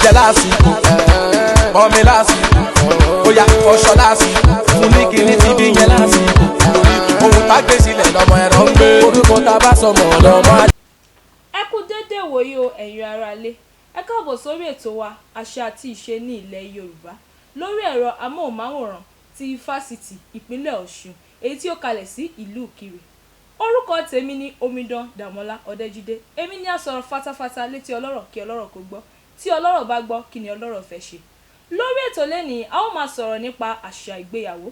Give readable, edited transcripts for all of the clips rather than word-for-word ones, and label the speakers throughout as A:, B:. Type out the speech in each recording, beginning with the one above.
A: Oúnjẹ lásìkò, pọnmi lásìkò, bóyá fọṣọ lásìkò, fún ní kíní ti bí yẹn lásìkò. Ohun tá gbé sílẹ̀ lọ́mọ ẹ̀rọ ń gbé. Orúkọ tá a bá sọmọ lọ́mọ á.
B: Ẹ kú déédéé wòye o, ẹ̀yin aráalé. Ẹ káàbọ̀ sórí ètò wa, Àṣà àti Ìṣe ní ilẹ̀ Yorùbá, lórí ẹ̀rọ amóhùnmáwòrán ti Fásitì Ìpínlẹ̀ Ọ̀ṣun, èyí tí ó kalẹ̀ sí ìlú Ìkirè. Orúkọ tèmi ni Omidan Dàmọ́lá Ọ̀dẹ́jídé. Èmi ní àsọ̀rọ̀ fatafata létí ọlọ́rọ̀ kí ọlọ́rọ̀ kó gbọ́. Tí ọlọ́rọ̀ bá gbọ́, kí ni ọlọ́rọ̀ fẹ́ ṣe? Lórí ètò lẹ́nìí, a ó máa sọ̀rọ̀ nípa àṣà ìgbéyàwó.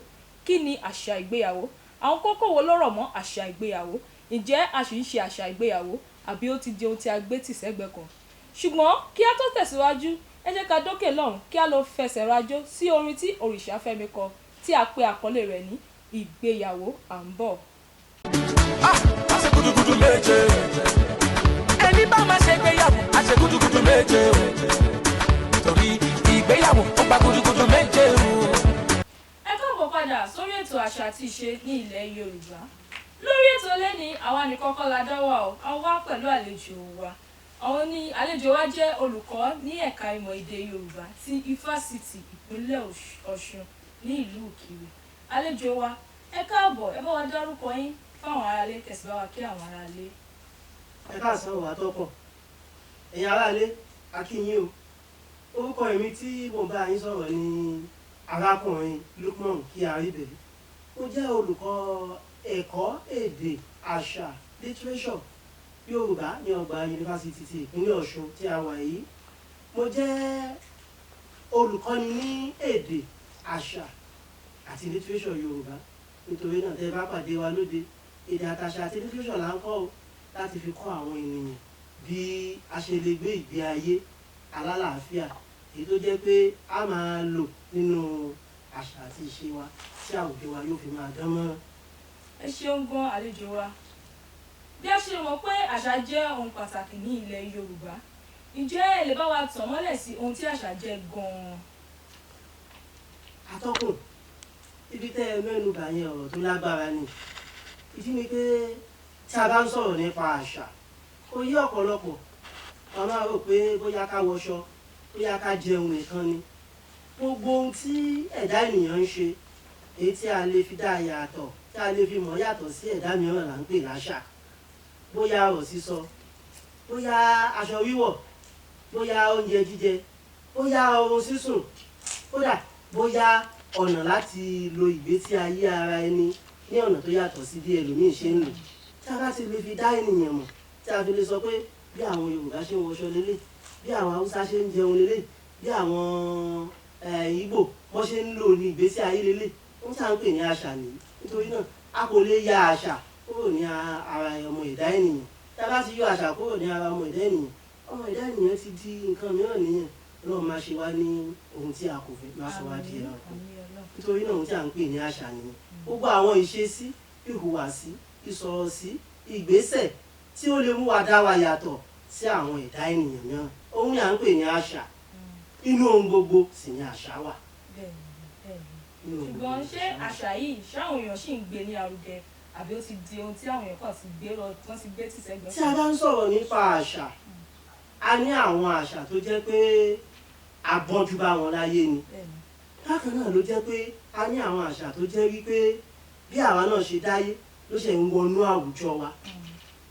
B: Kí ni àṣà ìgbéyàwó? Àwọn kókó wo ló rọ̀ mọ́ àṣà ìgbéyàwó? Ǹjẹ́ a sì ń ṣe àṣà ìgbéyàwó, àbí ó ti di ohun tí a gbé tì sẹ́gbẹ̀ẹ́ kan? Ṣùgbọ́n kí a tó tẹ̀síwájú, ẹ jẹ́ ká dókè lọ́hùn kí a lọ fẹsẹ̀ rajó sí orin tí Òrìṣàfẹ́mi kọ, tí a pe àkọlé rẹ̀ ní Ìgbéyàwó. À ń bọ̀.
A: A ṣe gudugudu méje. Ẹni bá máa ṣe ìgbéyàwó, a ṣe gudugudu méje o. Torí ìgbéyàwó ó gba gudugudu méje o.
B: Ẹ káàbọ̀ padà sórí ètò Àṣà àti Ìṣe ní ilẹ̀ Yorùbá. Lórí ètò lẹ́ni, àwa nìkan kọ́ la dá wà o. A wá pẹ̀lú àlejò wa. Àwọn ní àlejò wa jẹ́ olùkọ́ ní ẹ̀ka ìmọ̀ èdè Yorùbá ti Ifásitì Ìpínlẹ̀ Ọ̀ṣun ní ìlú Ìkirè. Àlejò wa, ẹ káàbọ̀. Ẹ bá wa dárúkọ yín fáwọn aráalé, tẹ̀sí bá wa kí àwọn aráalé.
C: Ẹ káàsán wà tọkàn, ẹ̀yin aráalé, a kí yín o. Orúkọ èmi tí mo bá yín sọ̀rọ̀ ní arákùnrin Lukman Kíaríbẹ̀. Mo jẹ́ olùkọ́ ẹ̀kọ́ èdè, àṣà, literature Yorùbá ní ọgbà Yunifásitì ti Ìpínlẹ̀ Ọ̀ṣun tí a wà yìí. Mo jẹ́ olùkọ́ni ní èdè, àṣà àti literature Yorùbá. Nítorí náà, tẹ́ ẹ bá pàdé wa lóde, èdè àtàṣà àti literature là ń kọ́ o, láti fi kọ́ àwọn ènìyàn bí a ṣe lè gbé ìgbé ayé alálàáfíà, èyí tó jẹ́ pé a máa lò nínú àṣà àti ìṣe wa, tí àwùjọ wa yóò fi máa dán mọ́rán.
B: Ẹ ṣeun gan, àlejò wa. Bí a ṣe mọ̀ pé àṣà jẹ́ ohun pàtàkì ní ilẹ̀ Yorùbá, ǹjẹ́ ẹ lè bá wa tàn mọ́lẹ̀ sí ohun tí àṣà jẹ́ gan-an?
C: Atọ́kùn, ibi tẹ́ ẹ mẹ́nu bà yẹn, ọ̀rọ̀ tó lágbára ni. Ìdí ni pé tí a bá ń sọ̀rọ̀ nípa àṣà, kò yé ọ̀pọ̀lọpọ̀. Wọn máa rò pé bóyá ká wọṣọ, bóyá ká jẹun nìkan ni. Gbogbo ohun tí ẹ̀dá ènìyàn ń ṣe, èyí tí a lè fi dá yàtọ̀, tí a lè fi mọ̀ yàtọ̀ sí ẹ̀dá mìíràn, là ń pè láṣà. Bóyá ọ̀rọ̀ sísọ, bóyá aṣọ wíwọ̀, bóyá oúnjẹ jíjẹ, bóyá oorun sísùn, kódà bóyá ọ̀nà láti lo ìgbésí ayé ara ẹni ní ọ̀nà tó yàtọ̀ sí bí ẹlòmíì ṣe ń lò, tí a bá ti lè fi dá ènìyàn mọ̀, tí a fi lè sọ pé bí àwọn Yorùbá ṣe ń wọṣọ lélẹ̀, bí àwọn Haúsá ṣe ń jẹun lélẹ̀, bí àwọn Ìgbò wọ́n ṣe ń lò ní ìgbésí ayé lélẹ̀, ohun tí a ń pè ní àṣà nìyí. Nítorí náà, a kò lè ya àṣà kúrò ní ara ọmọ ẹ̀dá ènìyàn. Tí a bá ti yọ àṣà kúrò ní ara ọmọ ẹ̀dá ènìyàn, ọmọ ẹ̀dá ènìyàn ti di nǹkan mìíràn nìyẹn. Ọlọ́run máa ṣe wá ní ohun tí a kò fẹ́, máa sọ wá di ẹranko. Nítorí náà, ohun tí a ń pè ní àṣà nìyẹn: gbogbo àwọn ìṣesí, ìhùwàsí, ìsọ̀rọ̀sí, ìgbésẹ̀ tí ó lè mú wa dá wa yàtọ̀ sí àwọn ẹ̀dá ènìyàn mìíràn, òun ni à ń pè ní àṣà. Inú ohun gbogbo sì ni àṣà wà.
B: Bẹ́ẹ̀ni. Ṣùgbọ́n ṣé àṣà yìí, ṣáwọn èèyàn ṣì ń gbé ní arugẹ, àbí ó ti di ohun tí àwọn èèyàn kàn ti gbé lọ, wọ́n ti gbé tì sẹ́gbẹ̀ẹ́?
C: Tí a bá ń sọ̀rọ̀ nípa àṣà, a ní àwọn àṣà tó jẹ́ pé a bọ́jú bá wọn láyé ni. Bákan náà ló jẹ́ pé a ní àwọn àṣà tó jẹ́ wípé bí àwa náà ṣe dáyé ló ṣe ń wọnú àwùjọ wa.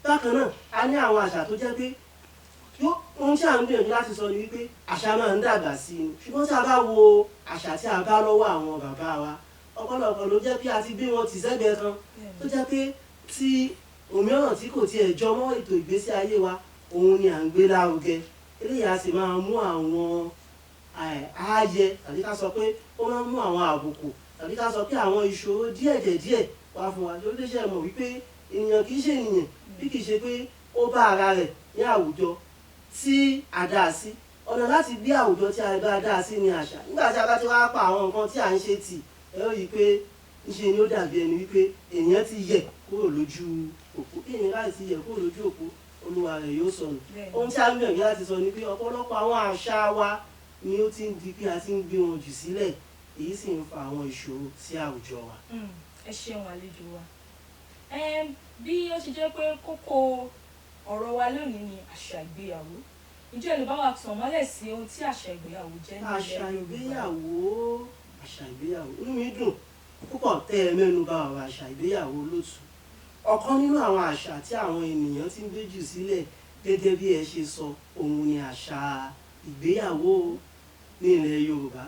C: Bákan náà, a ní àwọn àṣà tó jẹ́ pé ohun tí à ń gbìyànjú láti sọ ni wípé àṣà máa ń dàgbà sí i. Ṣùgbọ́n tí a bá wo àṣà tí a bá lọ́wọ́ àwọn bàbá wa, ọ̀pọ̀lọpọ̀ ló jẹ́ pé a ti gbé wọn tì sẹ́gbẹ̀ẹ́ kan, tó jẹ́ pé tí òmíràn tí kò tiẹ̀ jọ mọ́ ètò ìgbésí ayé wa, òun ni à ń gbé lárugẹ. Eléyìí a sì máa mú àwọn ààyè, tàbí ká sọ pé ó máa ń mú àwọn àbùkù, tàbí ká sọ pé àwọn ìṣòro díẹ̀díẹ̀ wá fún wa. Lórí iṣẹ́ mọ̀ wípé ènìyàn kì í ṣe ènìyàn bí kì í ṣe pé ó bá ara rẹ̀ ní àwùjọ tí a dá sí. Ọ̀nà láti gbé àwùjọ tí a bá dá sí ní àṣà. Nígbà tí a bá ti wá pa àwọn nǹkan tí à ń ṣe tì, ẹ ó rí i pé ńṣe ni ó dàbí ẹni wípé ènìyàn ti yẹ̀ kúrò lójú òpó. Bí ènìyàn bá ti yẹ̀ kúrò lójú òpó, olúwa rẹ̀ yóò sọnù. Ohun tí a ń gbìyànjú láti sọ ni pé ọ̀pọ̀lọpọ̀ àwọn àṣà wa ni ó ti ń di pé a ti ń gbé wọn jù sílẹ̀, èyí sì ń fa àwọn ìṣòro sí àwùjọ wa.
B: Ẹ ṣeun, àlejò wa. Bí ó ṣe jẹ́ pé kókó ọ̀rọ̀ wa lónìí ni àṣà ìgbéyàwó. Ǹjẹ́ ẹ lè bá wa tàn mọ́lẹ̀ sí ohun tí àṣà ìgbéyàwó jẹ́ ní ilẹ̀
C: Àṣà
B: Yorùbá?
C: ìgbéyàwó, àṣà ìgbéyàwó, inú mi dùn púpọ̀ tẹ́ ẹ mẹ́nu bà ọ̀rọ̀ àṣà ìgbéyàwó lótú. Ọ̀kan nínú àwọn àṣà tí àwọn ènìyàn ti ń gbé jù sílẹ̀ gẹ́gẹ́ bí ẹ ṣe sọ, òun ni àṣà ìgbéyàwó ní ilẹ̀ Yorùbá.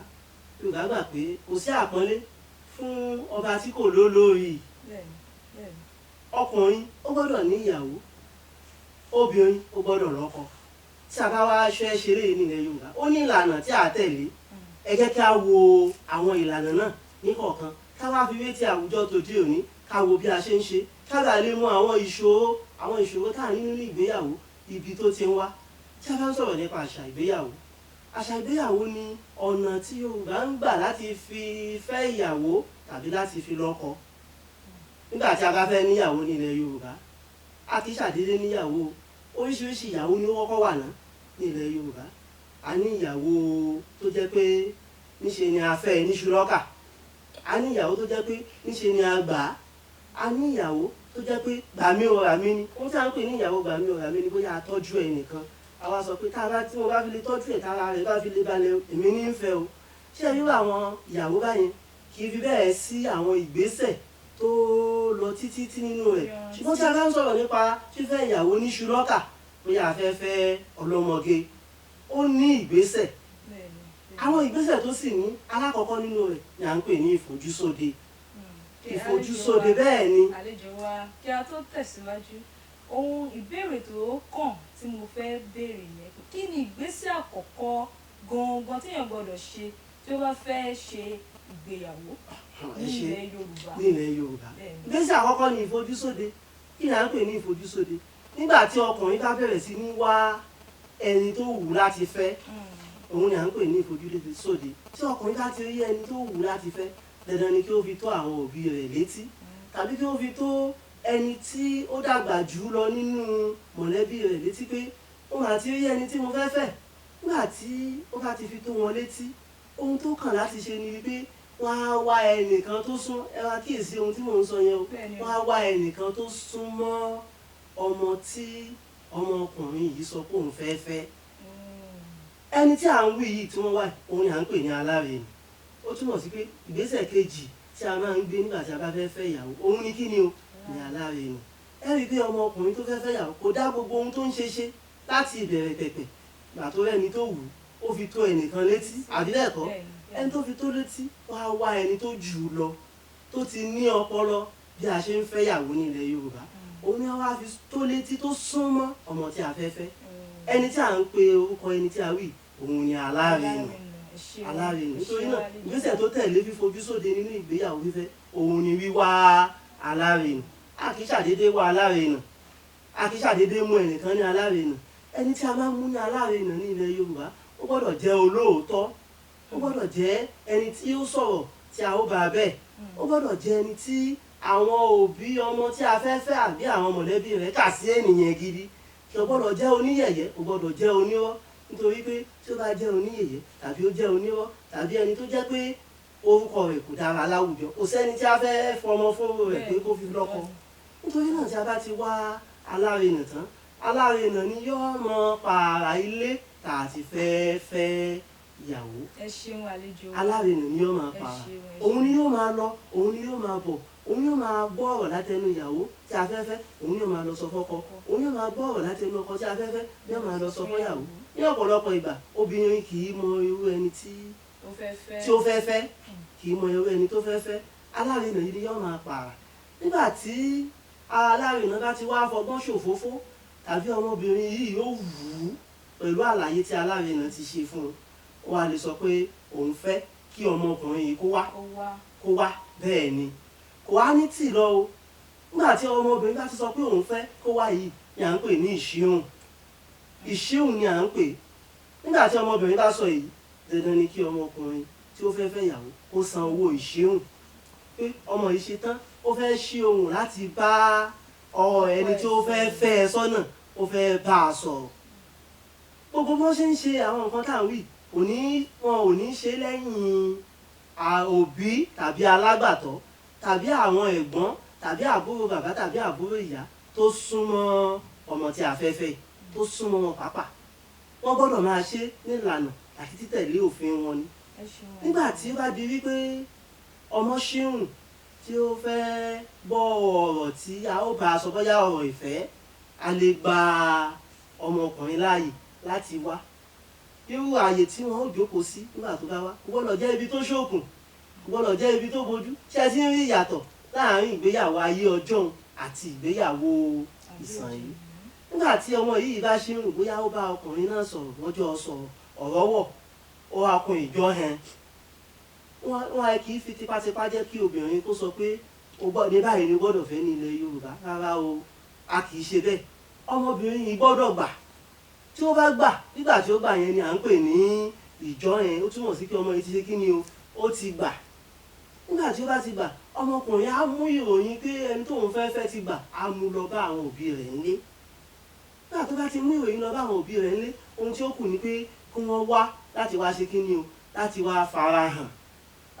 C: Yorùbá gbà pé kò sí àpọ́nlé fún ọba tí kò lólórí.
B: Bẹ́ẹ̀ni, bẹ́ẹ̀ni.
C: Ọkùnrin ó gbọ́dọ̀ ní ìyàwó, obìnrin ó gbọ́dọ̀ lọ́kọ. Tí a bá wá ṣe ṣeré ní ilẹ̀ Yorùbá, ó ní ìlànà tí a tẹ̀lé. Ẹ jẹ́ kí a wo àwọn ìlànà náà níkọ̀ọ̀kan, ká wá fi wé ti àwùjọ tòde òní, ká wo bí a ṣe ń ṣe, ká bàa lè mọ àwọn ìṣòro tá à ní nínú ìgbéyàwó, ibi tó ti ń wá. Tí a bá ń sọ̀rọ̀ nípa àṣà ìgbéyàwó, àṣà ìgbéyàwó ni ọ̀nà tí Yorùbá ń gbà láti fi fẹ́ ìyàwó tàbí láti fi lọ́kọ. Nígbà tí a bá fẹ́ níyàwó ní ilẹ̀ Yorùbá, a kì í ṣàdédé níyàwó. Oríṣiríṣi ìyàwó ni ó kọ́kọ́ wà ná ní ilẹ̀ Yorùbá. A ní ìyàwó tó jẹ́ pé níṣe ni a fẹ́ níṣu lọ́kà, a ní ìyàwó tó jẹ́ pé níṣe ni a gbà á, a ní ìyàwó tó jẹ́ pé gbà mí o rà mí ni. Ohun tí a ń pè ní ìyàwó gbà mí o rà mí ni bóyá a tọ́jú ẹ nìkan, a wá sọ pé tá a bá tí mo bá fi lè tọ́jú ẹ̀, tára rẹ̀ bá fi lè balẹ̀, èmi ní í fẹ́ o. Ṣé irú àwọn ìyàwó báyẹn kì í fi bẹ́ẹ̀ sí àwọn ìgbésẹ̀ tó lọ títí tí nínú rẹ̀. Ṣùgbọ́n tí a bá ń sọ̀rọ̀ nípa fífẹ́ ìyàwó níṣu lọ́kà, bóyá a fẹ́ fẹ́ ọlọ́mọge, ó ní ìgbésẹ̀.
B: Bẹ́ẹ̀ni, bẹ́ẹ̀ni.
C: Àwọn ìgbésẹ̀ tó sì ní, alákọ̀ọ́kọ́ nínú rẹ̀ ni à ń pè ní ìfojúsóde. Ìfojúsóde, bẹ́ẹ̀ ni.
B: Àlejò wa, kí a tó tẹ̀síwájú, ohun ìbéèrè tó kàn tí mo fẹ́ béèrè yẹn, kí ni ìgbésẹ̀ àkọ́kọ́ gangan téèyàn gbọ́dọ̀ ṣe tí ó bá fẹ́ ṣe ìgbéyàwó
C: Ẹ
B: ní
C: ṣe.
B: ilẹ̀ Yorùbá?
C: Ní ilẹ̀ Yorùbá,
B: Bẹ́ẹ̀ni.
C: ìgbésẹ̀ àkọ́kọ́ ni ìfojúsóde. Kí ni à ń pè ní ìfojúsóde? Nígbà tí ọkùnrin bá bẹ̀rẹ̀ sí ní wá ẹni tó wù láti fẹ́, òun ni à ń pè ní ìfojúsóde. Tí ọkùnrin bá ti rí ẹni tó wù láti fẹ́, dandan ni kí ó fi tó àwọn òbí rẹ̀ létí tàbí kí ó fi tó ẹni tí ó dàgbà jù lọ nínú mọ̀lẹ́bí rẹ̀ létí pé ó máa ti rí ẹni tí mo fẹ́ fẹ́. Nígbà tí ó bá ti fi tó wọn létí, ohun tó kàn láti ṣe ni wípé wọ́n á wá ẹnìkan tó sún. Ẹ wá kíyèsí ohun tí mò ń sọ yẹn o.
B: Bẹ́ẹ̀ni.
C: Wọ́n á wá ẹnìkan tó sún mọ́ ọmọ tí ọmọkùnrin yìí sọ pé òun fẹ́ fẹ́. Ẹni tí à ń wí yìí tí wọ́n wá, òun ni à ń pè ní alárinà. Ó túmọ̀ sí pé ìgbésẹ̀ kejì tí a máa ń gbé nígbà tí a bá fẹ́ fẹ́ ìyàwó, òun ni kí ni o? Ní alárinà. Ẹ rí i pé ọmọkùnrin tó fẹ́ fẹ́ ìyàwó kò dá gbogbo ohun tó ń ṣe ṣe láti ìbẹ̀rẹ̀ pẹ̀pẹ̀. Gbà tó rẹ́ni tó wù ú, ó fi tó ẹnìkan létí, àbí bẹ́ẹ̀ kọ́?
B: Bẹ́ẹ̀ni.
C: Ẹni tó fi tó létí, wọ́n á wá ẹni tó jù ú lọ, tó ti ní ọpọlọ bí a ṣe ń fẹ́ ìyàwó ní ilẹ̀ Yorùbá. Òun ni wọ́n á fi tó létí tó súnmọ́ ọmọ tí a fẹ́ fẹ́. Ẹni tí à ń pe orúkọ ẹni tí a wí, òun ni alárinà. Alárinà. Nítorí náà, ìgbésẹ̀ tó tẹ̀lé fífojú sóde nínú ìgbéyàwó fífẹ́, òun ni wíwá alárinà. A kì í ṣàdédé wá alárinà, a kì í ṣàdédé mú ẹnìkan ní alárinà. Ẹni tí a máa ń mú ní alárinà ní ilẹ̀ Yorùbá, ó gbọ́dọ̀ jẹ́ olóòótọ́, ó gbọ́dọ̀ jẹ́ ẹni tí ó sọ̀rọ̀ tí a ó bá bẹ́ẹ̀, ó gbọ́dọ̀ jẹ́ ẹni tí àwọn òbí ọmọ tí a fẹ́ fẹ́ àbí àwọn mọ̀lẹ́bí rẹ̀ kà sí ènìyàn gidi. Kì ó gbọ́dọ̀ jẹ́ oníyẹ̀yẹ́, kò gbọ́dọ̀ jẹ́ onírọ́, nítorí pé tí ó bá jẹ́ oníyẹ̀yẹ́ tàbí ó jẹ́ onírọ́ tàbí ẹni tó jẹ́ pé orúkọ rẹ̀ kò dára láwùjọ, kò sẹ́ni tí a fẹ́ fọmọ fún rẹ̀ pé kó fi lọ́kọ. Nítorí náà, tí a bá ti wá alárinà tán, alárinà ni yóò mọ pààrà ilé tá a ti fẹ́ fẹ́ ìyàwó.
B: Ẹ ṣeun, àlejò wa.
C: Alárinà ni yóò máa
B: Ẹ
C: pààrà.
B: ṣeun, ẹ
C: Òun ni
B: ṣeun.
C: yóò máa lọ, òun ni yóò máa bọ̀, òun yóò máa gbọ́ ọ̀rọ̀ látẹnu ìyàwó tí a fẹ́ fẹ́, òun yóò máa lọ sọ fọ́kọ, òun yóò máa gbọ́ ọ̀rọ̀ látẹnu ọkọ tí a fẹ́ fẹ́, yóò máa lọ sọ fọ́yàwó. Ní ọ̀pọ̀lọpọ̀ ìgbà, obìnrin kì í mọ irú ẹni tí
B: Ó fẹ́ fẹ́.
C: tí ó fẹ́ fẹ́, kì í mọ irú ẹni tó fẹ́ fẹ́. Alárinà yìí ni yóò máa pààrà. Nígbà tí alárinà bá ti wá fọgbọ́n ṣòfófó tàbí ọmọbìnrin yìí yóò wù ú pẹ̀lú àlàyé tí alárinà ti ṣe fún un, ó wá lè sọ pé òun fẹ́ kí ọmọkùnrin yìí kó wá.
B: Ó wá.
C: Kó wá, bẹ́ẹ̀ ni. Kò wá ní tì lọ o. Nígbà tí ọmọbìnrin bá ti sọ pé òun fẹ́ kó wá yìí ni à ń pè ní ìṣíhùn. Ìṣíhùn ni à ń pè. Nígbà tí ọmọbìnrin bá sọ èyí, dandan ni kí ọmọkùnrin tí ó fẹ́ fẹ́ ìyàwó kó san owó ìṣíhùn pé ọmọ yìí ṣe tán, ó fẹ́ ṣí ohùn láti bá ọ ẹni tí ó fẹ́ fẹ́ ẹ sọ́nà, ó fẹ́ bá a sọ̀rọ̀. Gbogbo bó ṣe ń ṣe àwọn nǹkan tá à ń wí, kò ní wọn ò ní ṣe lẹ́yìn òbí tàbí alágbàtọ́ tàbí àwọn ẹ̀gbọ́n tàbí àbúrò bàbá tàbí àbúrò ìyá tó súnmọ́ ọmọ tí a fẹ́ fẹ́ yìí, tó súnmọ́ wọn pàápàá. Wọ́n gbọ́dọ̀ máa ṣe nílànà àti títẹ̀lé òfin wọn ni. Nígbà tí ó bá di wípé ọmọ ṣíhùn tí ó fẹ́ gbọ́ ọ̀rọ̀ tí a ó bá a sọ, bóyá ọ̀rọ̀ ìfẹ́, a lè gba ọmọkùnrin láàyè láti wá. Irú ààyè tí wọ́n ó jókòó sí nígbà tó bá wá kò gbọ́dọ̀ jẹ́ ibi tó ṣókùn, kò gbọ́dọ̀ jẹ́ ibi tó bojú. Ṣé ẹ ti ń rí ìyàtọ̀ láàárín ìgbéyàwó ayé ọjọ́un àti ìgbéyàwó ìsàn yìí? Nígbà tí ọmọ yìí bá ṣe ń rò bóyá ó bá ọkùnrin náà sọ̀rọ̀, wọ́n jọ sọ̀rọ̀, ọ̀rọ̀ wọ̀, ó wá kun ìjọ hẹn. Wọ́n kì í fi tipátipá jẹ́ kí obìnrin kó sọ pé o gbọ́ ní báyìí ni o gbọ́dọ̀ fẹ́ ní ilẹ̀ Yorùbá. Rárá o, a kì í ṣe bẹ́ẹ̀. Ọmọbìnrin yìí gbọ́dọ̀ gbà. Tí ó bá gbà, nígbà tí ó gbà yẹn ni à ń pè ní ìjọ yẹn. Ó túmọ̀ sí pé ọmọ yìí ti ṣe kí ni o, ó ti gbà. Nígbà tí ó bá ti gbà, ọmọkùnrin á mú ìròyìn pé ẹni tóun fẹ́ fẹ́ ti gbà, á mú lọ bá àwọn òbí rẹ̀ ńlé. Nígbà tó bá ti mú ìròyìn lọ bá àwọn òbí rẹ̀ ńlé, ohun tí ó kù ni pé kí wọ́n wá láti wá ṣe kí ni o, láti wá farahàn,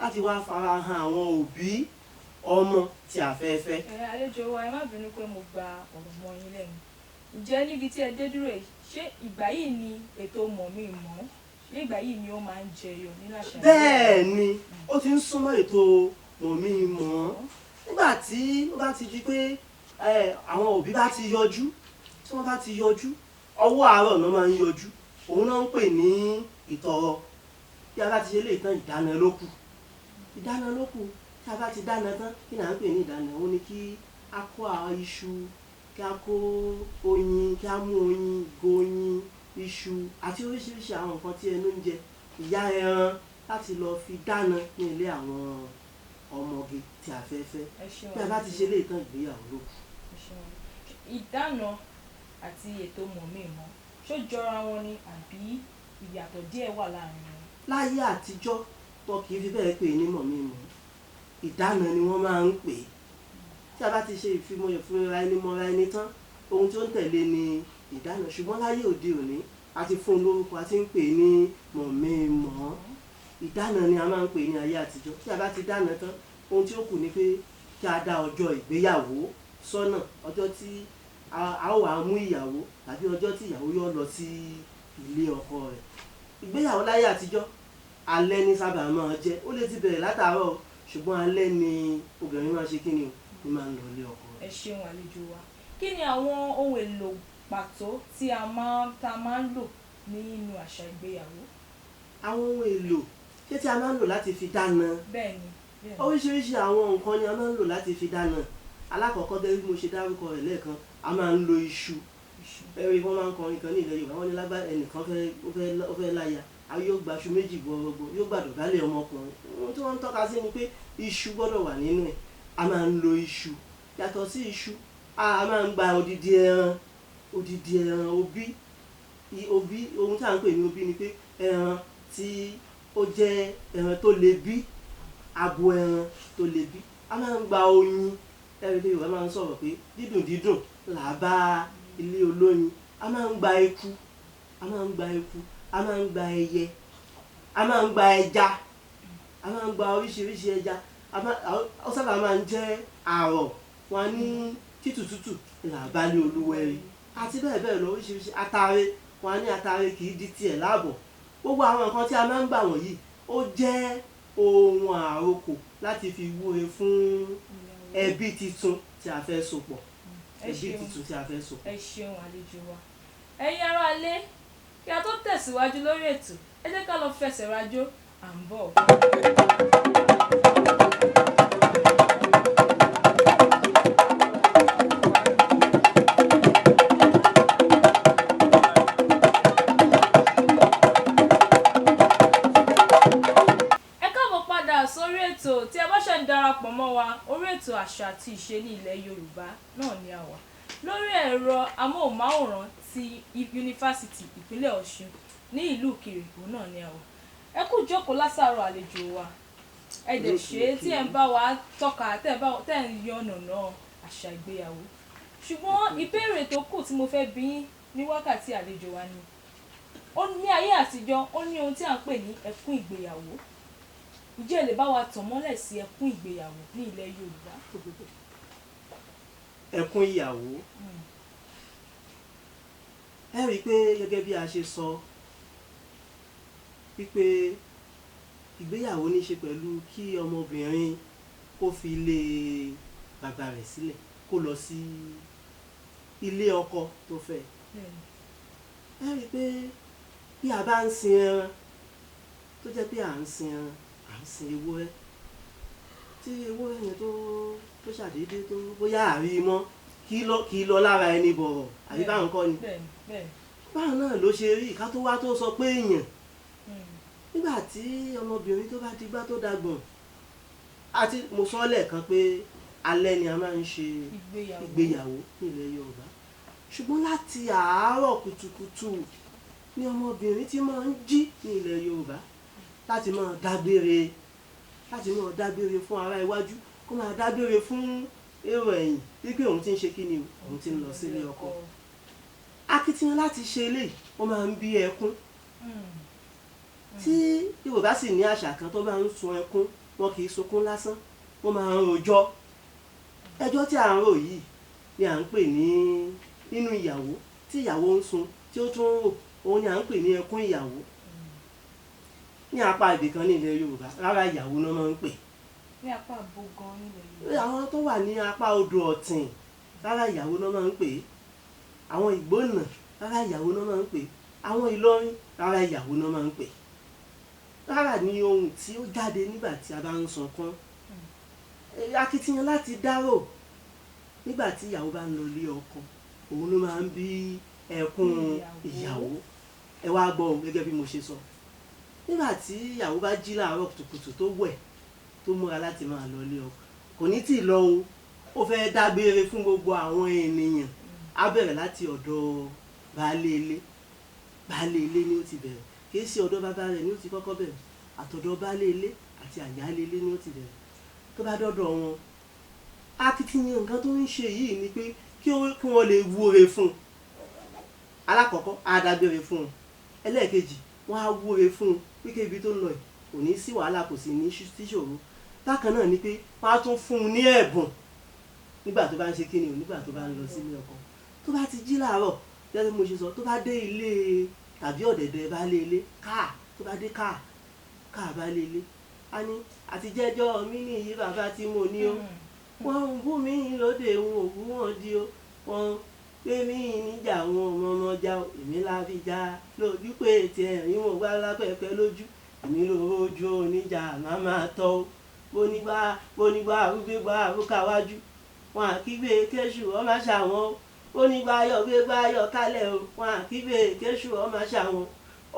C: láti wá farahàn àwọn òbí ọmọ tí a fẹ́ fẹ́.
B: Ẹ àlejò wa, ẹ má bínú pé mo gba ọ̀rọ̀ mọ́ yín lẹ́nu. Ǹjẹ́ níbi tí ẹ dé dúró yìí, ṣé ìgbà yìí ni ètò mọ̀-mí-mọ̀ ọ́? Ṣé ìgbà yìí ni ó máa ń jẹyọ nínú àṣà ìbílẹ̀?
C: Bẹ́ẹ̀ ni, ó ti ń súnmọ́ ètò mọ̀-mí-mọ̀ ọ́. Nígbà tí ó bá ti di pé àwọn òbí bá ti yọjú, tí wọ́n bá ti yọjú, ọwọ́ àárọ̀ náà máa ń yọjú, òun náà ń pè ní ìtọrọ. Bí a bá ti ṣe lè tán, ìdáná ló kù. Ìdáná ló kù. Tí a bá ti dáná tán, kí ni à ń pè ní ìdáná? Òun ni kí a kó àwọn iṣu, kí a kó oyin, kí a mú oyin, ìgò oyin, iṣu àti oríṣiríṣi àwọn nǹkan tí ẹnu ń jẹ, ìyá ẹran, láti lọ fi dáná ní ilé àwọn ọmọge tí a fẹ́ fẹ́.
B: Ẹ ṣeun.
C: Bí a bá ti ṣe lè tán, ìgbéyàwó ló kù.
B: Ẹ ṣeun. Ìdáná àti ètò mọ̀-mí-mọ̀, ṣó jọra wọn ni àbí ìyàtọ̀ díẹ̀ wà láàrin wọn?
C: Láyé àtijọ́, wọn kì í fi bẹ́ẹ̀ pè ní mọ̀-mí-mọ̀. Ìdáná ni wọ́n máa ń pè é. Tí a bá ti ṣe ìfimọ̀ ìfúnra ẹni mọ́ra ẹni tán, ohun tí ó ń tẹ̀lé ni ìdáná. Ṣùgbọ́n láyé òde òní, a ti fún un lórúkọ, a ti ń pè é ní mọ̀-mí-mọ̀. Ìdáná ni a máa ń pè ní ayé àtijọ́. Tí a bá ti dáná tán, ohun tí ó kù ni pé kí a dá ọjọ́ ìgbéyàwó sọ́nà, ọjọ́ tí a ó wá mú ìyàwó tàbí ọjọ́ tí ìyàwó yóò lọ sí ilé ọkọ rẹ̀. Ìgbéyàwó láyé àtijọ́, alẹ́ ní sábà máa jẹ́. Ó lè ti bẹ̀rẹ̀ látàárọ̀, ṣùgbọ́n alẹ́ ni obìnrin máa ṣe kí ni o, ní máa ń lọ ilé ọkọ rẹ̀.
B: Ẹ ṣeun àlejò wa. Kí ni àwọn ohun èlò pàtó tí a máa ń lò nínú àṣà ìgbéyàwó?
C: Àwọn ohun èlò ṣé tí a máa ń lò láti fi dáná?
B: Bẹ́ẹ̀ni, bẹ́ẹ̀ni.
C: Oríṣiríṣi àwọn nǹkan ni a máa ń lò láti fi dáná. Alákọ̀ọ́kọ́, gẹ́gẹ́ bí mo ṣe dárúkọ rẹ̀ lẹ́ẹ̀kan, a máa ń lo iṣu. Ẹ̀rí wọ́n máa ń kọrin kan ní ilẹ̀ Yorùbá, wọ́n ní lágbá ẹnìkan ó fẹ́ láya, a yóò gba iṣu méjì gbọrọgbọ, yóò gbàdọ̀ bálẹ̀ ọmọkùnrin. Ohun tí wọ́n ń tọ́ka sí ni pé iṣu gbọ́dọ̀ wà nínú ẹ̀. A máa ń lo iṣu. Yàtọ̀ sí iṣu, a máa ń gba odidi ẹran, odidi ẹran obí. Obí, ohun tí à ń pè ní obí ni pé ẹran tí ó jẹ́ ẹran tó le bí, abo ẹran tó le bí. A máa ń gba oyin. Ẹ̀rí pé Yorùbá máa ń sọ̀rọ̀ pé dídùn dídùn là bá ilé olóyin. A máa ń gba eku, a máa ń gba eku, a máa ń gba ẹyẹ, a máa ń gba ẹja, a máa ń gba oríṣiríṣi ẹja. Ó sábà máa ń jẹ́ àrọ̀, wọn ní tútù tútù là bá ilé olúwẹrí àti bẹ́ẹ̀ bẹ́ẹ̀ lọ. Oríṣiríṣi atare, wọn ní atare kì í di tiẹ̀ láàbọ̀. Gbogbo àwọn nǹkan tí a máa ń gbà wọ̀nyí, ó jẹ́ ohun àrokò láti fi wúre fún ẹbí titun tí a fẹ́ so pọ̀. Ẹbí titun tí a fẹ́ so pọ̀.
B: Ẹ ṣeun àlejò wa. Ẹ̀yin ará ilé, kí a tó tẹ̀síwájú lórí ètò, ẹ jẹ́ ká lọ fẹsẹ̀ rajó, à ń bọ̀. Ẹ káàbọ̀ padà sórí ètò. Tí ẹ bá ṣe ń darapọ̀ mọ́ wa, orí ètò àṣà àti ìṣe ní ilẹ̀ Yorùbá náà ni a wà lórí ẹ̀rọ amóhùnmáwòrán ti Yunifásitì Ìpínlẹ̀ Ọ̀ṣun ní ìlú Ìkirè, òun náà ni a wà. Ẹ kú jókòó lásàrò àlejò wa. Ẹ dẹ̀ ṣe é tí ẹ ń bá wa tọ́ka, tẹ́ ẹ ń yànnàná àṣà ìgbéyàwó. Ṣùgbọ́n ìbéèrè tó kù tí mo fẹ́ bi yín ní wákàtí àlejò wa ni, ó ní ayé àtijọ́, ó ní ohun tí à ń pè ní ẹkún ìgbéyàwó. Ǹjẹ́ ẹ lè bá wa tàn mọ́lẹ̀ sí ẹkún ìgbéyàwó ní ilẹ̀ Yorùbá?
C: Ẹkún ìyàwó. Ẹ rí i pé gẹ́gẹ́ bí a ṣe sọ wípé ìgbéyàwó ní í ṣe pẹ̀lú kí ọmọbìnrin kó fi ilé bàbá rẹ̀ sílẹ̀ kó lọ sí ilé ọkọ tó fẹ́. Ẹ rí i pé bí a bá ń sin ẹran, tó jẹ́ pé à ń sin ẹran, à ń sin ewúrẹ́, tí ewúrẹ́ yẹn tó ṣàdédé tó bóyá àrí mọ́ kí lọ lára ẹni bọ̀rọ̀ àbí báwọn kọ́ ni. Báwọn náà ló ṣe rí ká tó wá tó sọ pé èèyàn. Nígbà tí ọmọbìnrin tó bá digbá tó dagbọ̀n, àti mo sọ lẹ́ẹ̀kan pé alẹ́ ni a máa ń ṣe ìgbéyàwó nílẹ̀ Yorùbá, ṣùgbọ́n láti àárọ̀ kùtùkùtù ni ọmọbìnrin ti máa ń jí ní ilẹ̀ Yorùbá láti máa dágbére, láti máa dágbére fún ará iwájú, kó máa dágbére fún èrò ẹ̀yìn wípé òun ti ń ṣe kí ni, òun ti ń lọ sílé ọkọ. Akitiyan láti ṣe eléyìí ó máa ń bí ẹkún. Tí Yorùbá sì ní àṣà kan tó máa ń sun ẹkún, wọn kì í sunkún lásán, wọ́n máa ń rojọ́. Ẹjọ́ tí à ń rò yìí ni à ń pè ní nínú ìyàwó, tí ìyàwó ń sun tí ó tún ń rò, òun ni à ń pè ní ẹkún ìyàwó. Ní apá ibìkan ní ilẹ̀ Yorùbá, rárá ìyàwó náà máa ń pè.
B: Ní apá bo gan nílẹ̀ Yorùbá.
C: Àwọn tó wà ní apá odò Ọ̀tìn, rárá ìyàwó náà máa ń pè. Àwọn Ìgbónà, rárá ìyàwó náà máa ń pè. Àwọn Ìlọrin, rárá ìyàwó náà máa ń pè. Rárá ni ohun tí ó jáde nígbà tí a bá ń sunkún. Akitiyan láti dárò nígbà tí ìyàwó bá ń lọ ilé ọkọ, òun ló máa ń bí ẹkún ìyàwó. Ẹ wá gbọ́ o, gẹ́gẹ́ bí mo ṣe sọ, nígbà tí ìyàwó bá jí láàárọ̀ kùtùkùtù tó wẹ̀ tó múra láti máa lọ ilé ọkọ, kò ní tí ì lọ o, ó fẹ́ dágbére fún gbogbo àwọn ènìyàn. Á bẹ̀rẹ̀ láti ọ̀dọ̀ baálé ilé. Baálé ilé ni ó ti bẹ̀rẹ̀, kì í ṣe ọ̀dọ̀ bàbá rẹ̀ ni ó ti kọ́kọ́ bẹ̀rẹ̀, àtọ̀dọ̀ baálé ilé àti àyálé ilé ni ó ti bẹ̀rẹ̀. Tó bá dọ́dọ̀ wọn, akitiyan nǹkan tó ń ṣe yìí ni pé kí wọ́n lè wúre fún un. Alákọ̀ọ́kọ́ á dágbére fún un, ẹlẹ́ẹ̀kejì wọ́n á wúre fún un wípé ibi tó ń lọ yìí kò ní sí wàhálà, kò sì ní síṣòro. Bákan náà ni pé wọ́n á tún fún un ní ẹ̀bùn nígbà tó bá ń ṣe kíni o, nígbà tó bá ń lọ sílé ọkọ. Tó bá ti jí láàárọ̀, gẹ́gẹ́ bí mo ṣe sọ, tó bá dé ilé tàbí ọ̀dẹ̀dẹ̀ baálé ilé, káà tó bá dé káà káà baálé ilé, a ní àtijẹ́jọ́ mi nìyí bàbá tí mo ní o, wọ́n ń bú mi lóde, wọn ò bú wọn di o, wọ́n pé mí níjà wọn ò mọmọ já o, èmi la fi já lójú pé tiẹ̀ rí wọn wá lápẹ̀pẹ̀ lójú, èmi lójú oníjà má máa tọ́ o, bónígbà bónígbà arúgbégbà arúkàwájú, wọn àkígbé kéṣù ọmọ ṣàwọn o, bónígbà yọ̀gbégbà yọ̀ kálẹ̀ o, wọn àkígbé kéṣù ọmọ ṣàwọn.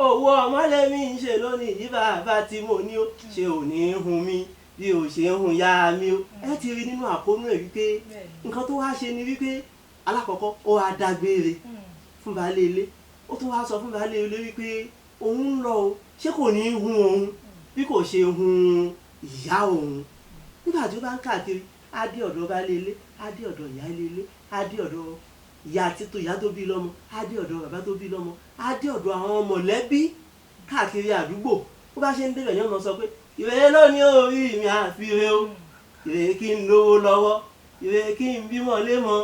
C: Owó ọmọlẹ́mí ń ṣe lónìí yìí bàbá tí mo ní o, ṣe ò ní hun mi bí o ṣe ń hun ya mi o. Ẹ ti rí nínú àkóónú ẹ̀ wípé nǹkan tó wá ṣe ni wípé alákọ̀ọ́kọ́ ó wá dágbére fún baálé ilé, ó tún wá sọ fún baálé ilé wípé òun ń lọ o, ṣé kò ní hun òun bí kò ṣe hun ìyá òun. Nígbà tí ó bá ń káàkiri, á dé ọ̀dọ̀ baálé ilé, á dé ọ̀dọ̀ ìyá ilé, á dé ọ̀dọ̀ ìyá títò ìyá tó bí lọ́mọ, á dé ọ̀dọ̀ bàbá tó bí lọ́mọ, á dé ọ̀dọ̀ àwọn mọ̀lẹ́bí káàkiri àdúgbò. Bó bá ṣe ń débẹ̀ ní ọmọ sọ pé ìrè lónìí orí mi àfiré o, ìrè kí n lówó lọ́wọ́, ìrè kí n bímọ lémọ,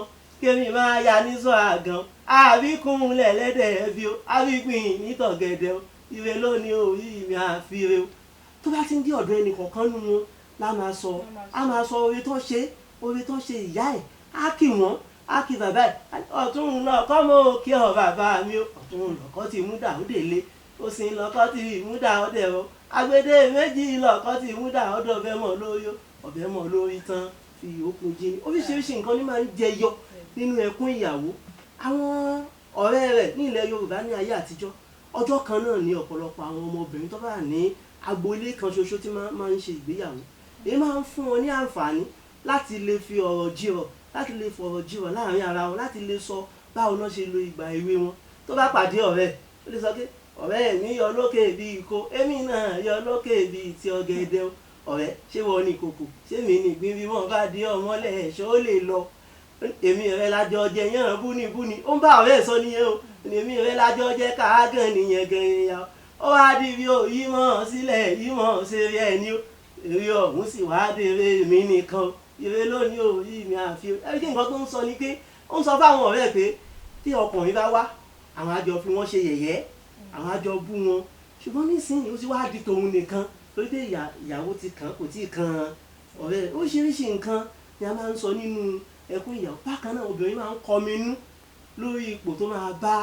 C: kémi máa ya ní sọ àgàn, àbíkún lẹ̀lẹ́dẹ̀ ẹbí o, àbígbìn nítọ̀gẹ̀dẹ̀ o, ìrè lónìí orí mi àfiré o. Tó bá ti ń dé ọ̀dọ̀ ẹnì kọ̀ọ̀kan nínú wọn la máa sọ, á máa sọ oore tó ṣe, oore tó ṣe ìyá ẹ̀, á kì wọ́n, á kì bàbá ẹ̀, ọ̀tún lọ́kọ́ mọ́ òkè ọ̀ bàbá mi o, ọ̀tún lọ́kọ́ ti mú dàúdè lé, òsì lọ́kọ́ ti mú dàúdè o, agbede méjì lọ́kọ́ ti mú dàúdè ọbẹ̀ mọ́ lórí o, ọbẹ̀ mọ́ lórí tán fi òkun jí ni. Oríṣiríṣi nǹkan ni máa ń jẹyọ nínú ẹkún ìyàwó. Àwọn ọ̀rẹ́ rẹ̀ ní ilẹ̀ Yorùbá ní ayé àtijọ́, ọjọ́ kan náà ní ọ̀pọ̀lọpọ̀ àwọn ọmọbìnrin tó bá ní agboolé kan ṣoṣo tí máa ń ṣe ìgbéyàwó. Èyí máa ń fún wọn ní àǹfààní láti lè fi ọ̀rọ̀ jírọ̀, láti lè fọ̀rọ̀ jírọ̀ láàrin ara wọn, láti lè sọ báwo náà ṣe lo ìgbà èwe wọn. Tó bá pàdé ọ̀rẹ́, ó lè sọ pé ọ̀rẹ́ mi yọ lókè bí ìko, èmi náà yọ lókè bí ti ọ̀gẹ̀dẹ̀ o. Ọ̀rẹ́ ṣé wọ́n ní ìkòkò, ṣé mi ní ìgbín bí wọ́n bá dé ọmọlẹ̀ ẹ̀ṣọ́ ó lè lọ. Èmi rẹ lájọ jẹ yán búnibúni, ó ń bá ọ̀rẹ́ sọ nìyẹn o. Èmi rẹ lájọ jẹ káàgàn nìyẹn gan ya. Ó wá di bí o yí mọ́ sílẹ̀, yí mọ́ ṣeré ẹni o. Èrè ọ̀hún sì wá dèrè èmi nìkan. Ire lónìí orí mi àfi. Ẹ kí nǹkan tó ń sọ ni pé ó ń sọ fáwọn ọ̀rẹ́ pé tí ọkùnrin bá wá, àwọn àjọ fi wọ́n ṣe yẹ̀yẹ́, àwọn àjọ bú wọn. Ṣùgbọ́n nísìnyí ó ti wá di tòun nìkan, torí pé ìyàwó ti kàn, kò tí ì kan ọ̀rẹ́ rẹ̀. Oríṣiríṣi nǹkan ni a máa ń sọ nínú ẹkún ìyàwó. Bákan náà obìnrin máa ń kọminú lórí ipò tó máa bá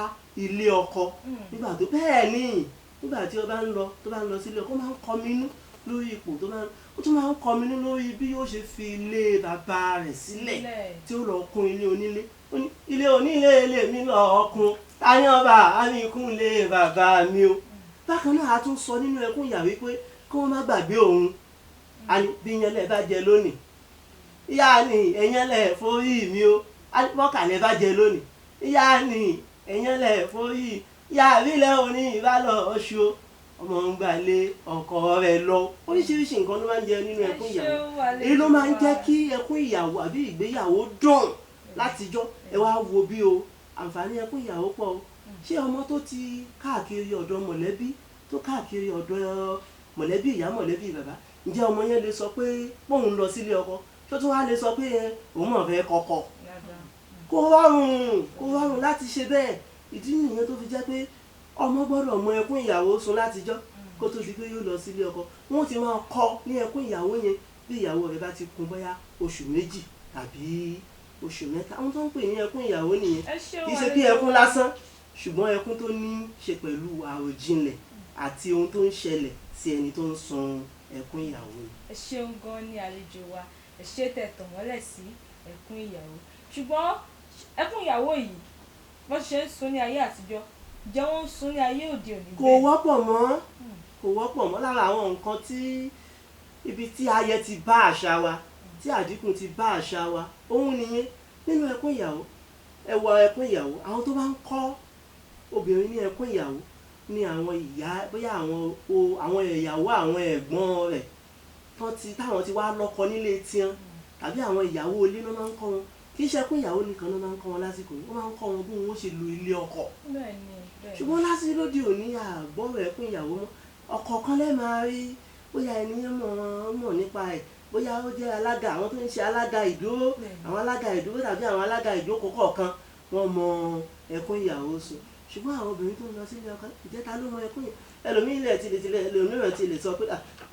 C: ilé ọkọ nígbà tó bẹ́ẹ̀ ni, nígbà tí ó bá ń lọ, tó bá ń lọ sílé ọkọ, ó máa ń kọminú lórí ipò tó máa ń, ó tún máa ń kọminú lórí bí yóò ṣe fi ilé bàbá rẹ̀ sílẹ̀ tí ó lọ kún ilé onílé. Ó ní ilé onílé ilé mi lọ kún, táyán bá mi kún ilé bàbá mi o. Bákan náà a tún sọ nínú ẹkún ìyàwó pé kí wọ́n má gbàgbé òun. A ní bí yẹn lẹ bá jẹ lónìí, ìyá ni ẹ̀yẹn lẹ forí mi o. A ní bọ́kà lẹ bá jẹ lónìí, ìyá ni ẹ̀yẹn lẹ forí, ìyá mi lẹ òní ìbálò ọṣù o. Ọmọ ń gbàlé ọkọ rẹ̀ lọ. Oríṣiríṣi nǹkan ló máa ń jẹ nínú ẹkún ìyàwó. Èyí ló máa ń jẹ́ kí ẹkún ìyàwó àbí ìgbéyàwó dùn látijọ́. Ẹ wá wo bí o, àǹfààní ẹkún ìyàwó pọ̀ o. Ṣé ọmọ tó ti káàkiri ọ̀dọ̀ mọ̀lẹ́bí, tó káàkiri ọ̀dọ̀ mọ̀lẹ́bí ìyá, mọ̀lẹ́bí bàbá, ǹjẹ́ ọmọ yẹn lè sọ pé bóun lọ sílé ọkọ? Tó tún wá lè sọ pé òun mọ̀ fẹ́ kọ́kọ́? Kò rọrùn, kò rọrùn láti ṣe bẹ́ẹ̀. Ìdí nìyẹn tó fi jẹ́ pé ọmọ gbọ́dọ̀ mọ ẹkún ìyàwó sun látijọ́ kó tó di pé yóò lọ sílé ọkọ. Wọ́n ti máa kọ́ ní ẹkún ìyàwó yẹn bí ìyàwó rẹ̀ bá ti kún bóyá oṣù 2 tàbí oṣù 3. Àwọn tó ń pè ní ẹkún ìyàwó nìyẹn. Kì í ṣe bí ẹkún lásán, ṣùgbọ́n ẹkún tó ní ṣe pẹ̀lú àròjinlẹ̀ àti ohun tó ń ṣẹlẹ̀ sí ẹni tó ń sun ẹkún ìyàwó ni.
B: Ẹ ṣeun gan ni àlejò wa, ẹ ṣe tẹ́ tàn mọ́lẹ̀ sí ẹkún ìyàwó. Ṣùgbọ́n ẹkún ìyàwó yìí, bọ́n ṣe ń sun ní ayé àtijọ́, ǹjẹ́ wọ́n ń sun ní ayé òde òní
C: Kò wọ́pọ̀ mọ́, kò wọ́pọ̀ mọ́. Lára àwọn nǹkan tí ibi tí ayẹ ti bá àṣà wa, tí àdínkù ti bá àṣà wa, òun nìyẹn. Nínú ẹkún ìyàwó, ẹ wọ ẹkún ìyàwó, àwọn tó bá ń kọ́ obìnrin ní ẹkún ìyàwó ní àwọn ìyá, bóyá àwọn ìyàwó àwọn ẹ̀gbọ́n rẹ̀ táwọn ti wá lọ́kọ nílé tiwọn, tàbí àwọn ìyàwó ilé náà máa ń kọ́ wọn. Kì í ṣe ẹkún ìyàwó nìkan náà máa ń kọ́ wọn lásìkò yìí, wọ́n máa ń kọ́ wọn bí wọ́n ṣe lu ilé ọkọ. Ṣùgbọ́n lásìkò lóde òní àgbọ̀rọ̀ ẹkún ìyàwó mọ́. Ọ̀kọ̀ọ̀kan lẹ́ máa rí bóyá ẹni yẹn mọ̀ nípa ẹ̀, bóyá ó jẹ́ alága, àwọn tó ń ṣe alága ìdúró, àwọn alága ìdúró tàbí àwọn alága ìjókòó kọ̀ọ̀kan, wọ́n mọ ẹkún ìyàwó sùn. Ṣùgbọ́n àwọn obìnrin tó ń lọ sílé ọkọ, ìjẹta ló mọ ẹkún yẹn. Ẹlòmíràn ti lè tilẹ̀, ẹlòmíràn ti lè sọ pé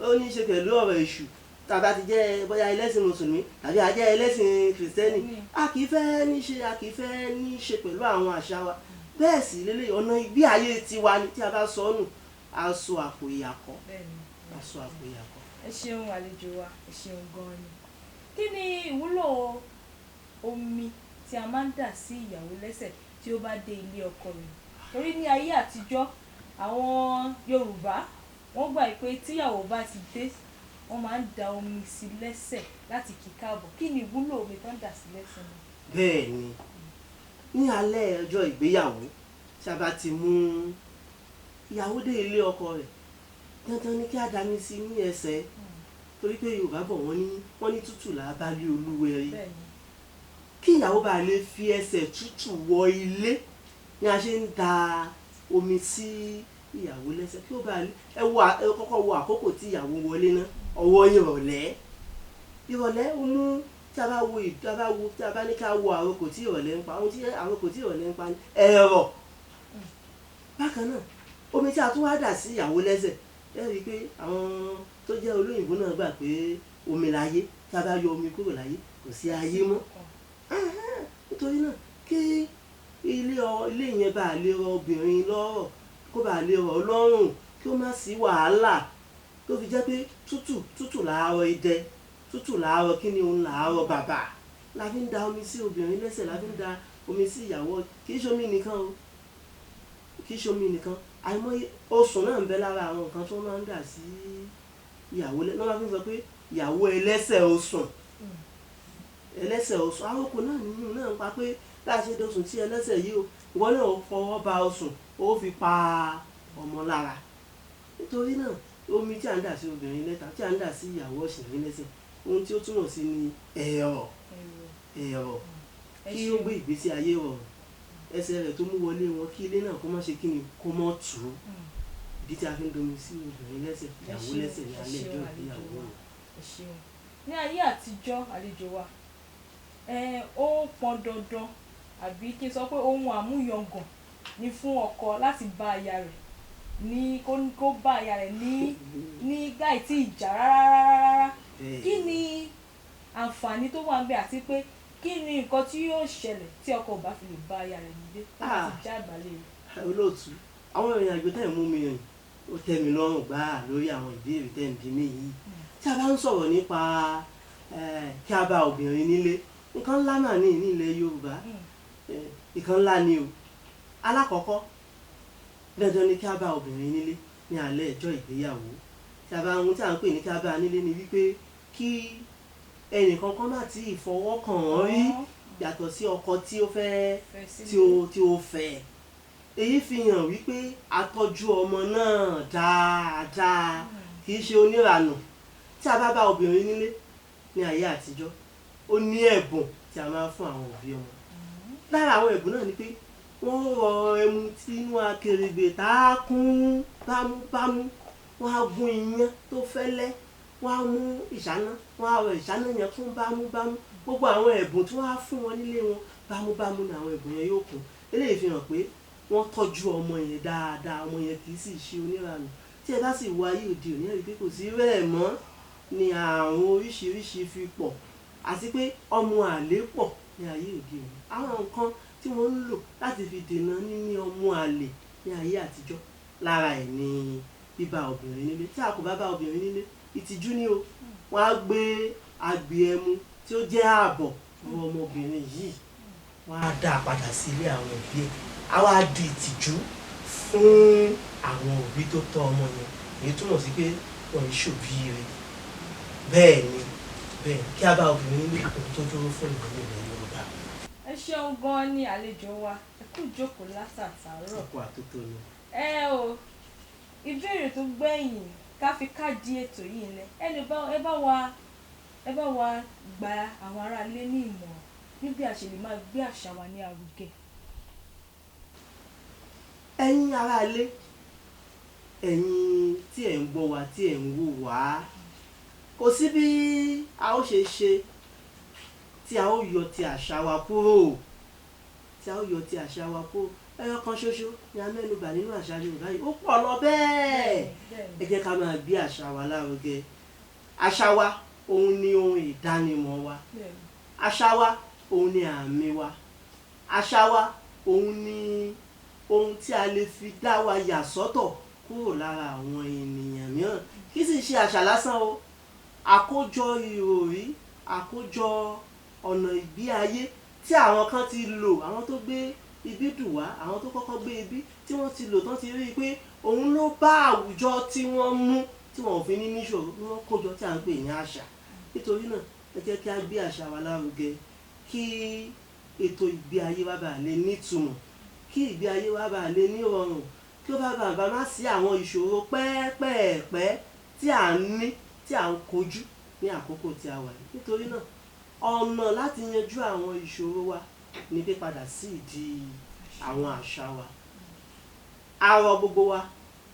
C: ó ní í ṣe pẹ̀lú ọ̀rọ̀ èṣù, tàbí a ti jẹ́ bóyá ẹlẹ́sìn mùsùlùmí tàbí a jẹ́ ẹlẹ́sìn kìrìsìtẹ́nì, a kì í fẹ́ ní ṣe, a kì í fẹ́ ní ṣe pẹ̀lú àwọn àṣà wa. Bẹ́ẹ̀ sì lélẹ̀ ọ̀nà ìgbé ayé tiwa ni tí a bá sọ nù, a sọ àpò ìyàkọ́, a sọ àpò ìyàkọ́.
B: Ẹ ṣeun àlejò wa, ẹ ṣeun gan ni. Kí ni ìwúlò omi tí a máa ń dà sí ìyàwó lẹ́sẹ̀ tí ó bá dé ilé ọkọ rẹ̀? Torí ní ayé àtijọ́, àwọn Yorùbá wọ́n gbà pé tíyàwó bá ti dé, wọ́n máa ń da omi sí lẹ́sẹ̀ láti kí káàbọ̀. Kí ni ìwúlò omi tó ń dà sí lẹ́sẹ̀ náà?
C: Bẹ́ẹ̀ ni, ní alẹ́ ọjọ́ ìgbéyàwó tí a bá ti mú ìyàwó dé ilé ọkọ rẹ̀, dandan ni kí a dami sí ní ẹsẹ̀, torí pé Yorùbá bọ̀ wọ́n ní tútù là bá lé olúwẹrí. Kí ìyàwó bá lè fi ẹsẹ̀ tútù wọ ilé ni a ṣe ń da omi sí ìyàwó lẹ́sẹ̀, kí ó bá lè ẹ kọ́kọ́ wo àkókò tí ìyàwó wọlé náà, ọwọ́ ìrọ̀lẹ́. Ìrọ̀lẹ́ ó mú tí a bá wo tí a bá wo tí a bá ní ká wo àrokò tí ìrọ̀lẹ́ ń pa, ohun tí àrokò tí ìrọ̀lẹ́ ń pa ni ẹ̀rọ. Bákan náà, omi tí a tún wá dà sí ìyàwó lẹ́sẹ̀, ẹ rí i pé àwọn tó jẹ́ olóyìnbó náà gbà pé omi láyé, tí a bá yọ omi kúrò láyé kò sí ayé mọ́. Nítorí náà kí ilé yẹn bá lè rọ obìnrin lọ́rọ̀, kó bá lè rọ̀ lọ́rùn, kí ó má sí wàhálà, tó fi jẹ́ pé tútù tútù làárọ̀ idẹ, tútù làárọ̀ kí ni òun làárọ̀ bàbà. La fi ń da omi sí obìnrin lẹ́sẹ̀, la fi ń da omi sí ìyàwó. Kì í ṣe omi nìkan o, kì í ṣe omi nìkan. Àìmọye osùn náà ń bẹ lára àwọn nǹkan tó máa ń dà sí ìyàwó lẹ́, lọ́wọ́ fi ń sọ pé ìyàwó ẹlẹ́sẹ̀ osùn, ẹlẹ́sẹ̀ osùn. Àrokò náà nínú náà ń pa pé bá a ṣe dosùn sí ẹlẹ́sẹ̀ yìí o, ìwọ náà ó fọwọ́ ba osùn, ó fi pa ọmọ lára. Nítorí náà omi tí a ń dà sí obìnrin lẹ́ta, tí a ń dà sí ìyàwó ọ̀sìnrín lẹ́sẹ̀, ohun tí ó túmọ̀ sí ni ẹ̀rọ, ẹ̀rọ kí ó gbé ìgbésí ayé rọrùn, ẹsẹ̀ rẹ̀ tó mú wọlé wọn kí ilé náà kó má ṣe kí ni kó mọ́ tù ú. Ìdí tí a fi ń domi sí obìnrin lẹ́sẹ̀, ìyàwó lẹ́sẹ̀ ní alẹ́ ìjọ ìgbéyàwó rẹ̀.
B: Ní ayé àtijọ́ àlejò wa, ó pọn dandan àbí kí n sọ pé ohun àmúyangàn ni fún ọkọ láti bá aya rẹ̀ Ní kó bá aya rẹ̀ ní láì tí ìjà rárá rárá rárá. Kí ni àǹfààní tó wà ń bẹ, àti pé kí ni nǹkan tí yóò ṣẹlẹ̀ tí ọkọ ò bá fi lè bá aya rẹ̀ nílé láti já ìbálẹ̀ rẹ̀?
C: Olóòtú, àwọn ìrìn àjò tẹ́ ẹ̀ mú mi rìn, ó tẹ́ mi lọ́rùn gbáà lórí àwọn ìbéèrè tẹ́ ẹ̀ ń bi mí yìí. Tí a bá ń sọ̀rọ̀ nípa kí a bá obìnrin nílé, nǹkan ńlá mà ní ilẹ̀ Yorùbá. Nǹkan ńlá ni o. Alákọ̀ọ́kọ́, dandan ni kí a bá obìnrin nílé ní alẹ́ ọjọ́ ìgbéyàwó. Tí a bá ohun tí à ń pè ní kí a bá nílé ni wípé kí ẹnìkan kan má tí ì fọwọ́ kàn án rí yàtọ̀ sí ọkọ tí ó fẹ́ tí ó fẹ́. Èyí fi hàn wípé a tọ́jú ọmọ náà dáadáa, kì í ṣe oníranù. Tí a bá bá obìnrin nílé ní ayé àtijọ́, ó ní ẹ̀bùn tí a máa ń fún àwọn òbí ọmọ. Lára àwọn ẹ̀bùn náà ni pé wọ́n rọ ẹmu sínú akèrègbè tá a kún bámúbámú, wọ́n á gún iyán tó fẹ́lẹ́, wọ́n á mú ìṣáná, wọ́n á rọ ìṣáná yẹn kún bámúbámú. Gbogbo àwọn ẹ̀bùn tí wọ́n á fún wọn nílé wọn, bámúbámú ni àwọn ẹ̀bùn yẹn yóò kún. Eléyìí fi hàn pé wọ́n tọ́jú ọmọ yẹn dáadáa, ọmọ yẹn kì í sì ṣe oníranù. Tí ẹ bá sì wo ayé òde òní, ẹ rí i pé kò sí rẹ̀ mọ́ ni àrùn oríṣiríṣi fi pọ̀, àti pé ọmọ àlè pọ̀ ní ayé òde òní. Àwọn nǹkan tí wọ́n ń lò láti fi dènà níní ọmọ àlè ní ayé àtijọ́, lára ẹ̀ ní bíbá obìnrin nílé. Tí a kò bá bá obìnrin nílé, ìtìjú ni o. Wọ́n á gbé agbè ẹmu tí ó jẹ́ ààbọ̀ fún ọmọbìnrin yìí, wọ́n á dá a padà sí ilé àwọn òbí ẹ̀. Á wá di ìtìjú fún àwọn òbí tó tọ́ ọmọ yẹn. Èyí túmọ̀ sí pé wọ́n ń ṣòbí rẹ̀. Bẹ́ẹ̀ ni, bẹ́ẹ̀ kí a bá obìnrin nílé, ohun tó dúró fún ìlú ilẹ̀ Yorùbá.
B: Ẹ ṣeun gan-an ní àlejò wa, ẹ kú ìjókòó látàtàárọ̀.
C: Ọkọ àtótó ni.
B: Ẹ o, ìbéèrè tó gbẹ̀yìn ká fi káàdì ètò yìí lẹ̀, ẹ bá wa gba àwọn aráalé ní ìmọ̀ràn ní bí a ṣe lè máa gbé àṣà wa ní arugẹ.
C: Ẹ̀yin aráalé, ẹ̀yin tí ẹ̀ ń gbọ́ wa, tí ẹ̀ ń wò wá, kò sí bí a ó ṣe ṣe tí a ó yọ ti àṣà wa kúrò, tí a ó yọ ti àṣà wa kúrò. Ẹyọ kan ṣoṣo ni a mẹ́nubà nínú àṣà Yorùbá yìí, ó pọ̀ lọ bẹ́ẹ̀. Ẹ jẹ́ ká máa gbé àṣà wa lárugẹ. Àṣà wa òun ni ohun ìdánimọ̀ wa. Àṣà wa òun ni àmì wa. Àṣà wa òun ni ohun tí a lè fi dá wa yà sọ́tọ̀ kúrò lára àwọn ènìyàn mìíràn. Kì í sì ṣe àṣà lásán o. Àkójọ ìròrí, àkójọ ọ̀nà ìgbé ayé tí àwọn kan ti lò, àwọn tó gbé ibi dùn wá, àwọn tó kọ́kọ́ gbé ibi tí wọ́n ti lò tán ti rí i pé òun ló bá àwùjọ tí wọ́n mú tí wọ́n ò fi ní níṣòro ní wọ́n kójọ tí à ń pè ní àṣà. Nítorí náà, ẹ jẹ́ kí a gbé àṣà wa lárugẹ, kí ètò ìgbé ayé wa bá lè nítumọ̀, kí ìgbé ayé wa bá lè ní ìrọ̀rùn, kí ó bá má sí àwọn ìṣòro pẹ́ẹ́pẹ́ẹ̀pẹ́ tí à ń ní, tí à ń kojú ní àkókò tí a wà yìí. Nítorí náà, ọ̀nà láti yanjú àwọn ìṣòro wa ni pípadà sí ìdí àwọn àṣà wa. A rọ gbogbo wa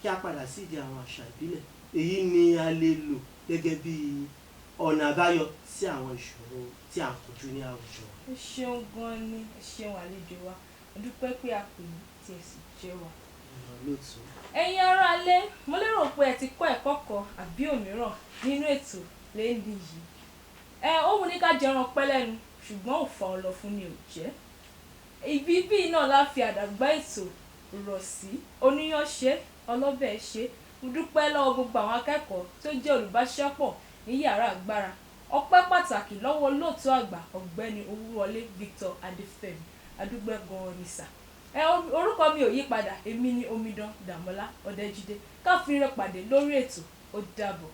C: kí a padà sí ìdí àwọn àṣà ìbílẹ̀. Èyí ni a lè lò gẹ́gẹ́ bí ọ̀nà àbáyọ sí àwọn ìṣòro tí à ń kojú ní àwùjọ.
B: Ẹ ṣeun gan-an ni, ẹ ṣeun àlejò wa. A dúpẹ́ pé a pè yín tí ẹ sì jẹ́ wa.
C: Olóòtú.
B: Ẹ̀yin aráalé, mo lérò pé ẹ ti kọ́ ẹ̀kọ́ kan àbí òmíràn nínú ètò lẹ́yìn yìí. Ẹ ó wù ní ká jẹran pẹ́ lẹ́nu, ṣùgbọ́n ò fa ọlọ fún ni ò jẹ́. Ibi bíi náà la fi àdàgbà ètò rọ̀ sí. Oníyán ṣe, ọlọ́bẹ̀ ṣe. Mo dúpẹ́ lọ́wọ́ gbogbo àwọn akẹ́kọ̀ọ́ tó jẹ́ olùbáṣepọ̀ ní yàrá agbára. Ọpẹ́ pàtàkì lọ́wọ́ olóòtú àgbà Ọ̀gbẹ́ni Owúwọlé Victor Adéfẹ́mi. Adúgbẹ́ gan-an ni sà. Ẹ orúkọ mi ò yí padà, èmi ni Omidan Dàmọ́lá Ọdẹ́jídé. Ká fi ire pàdé lórí ètò. Ó dàbọ̀.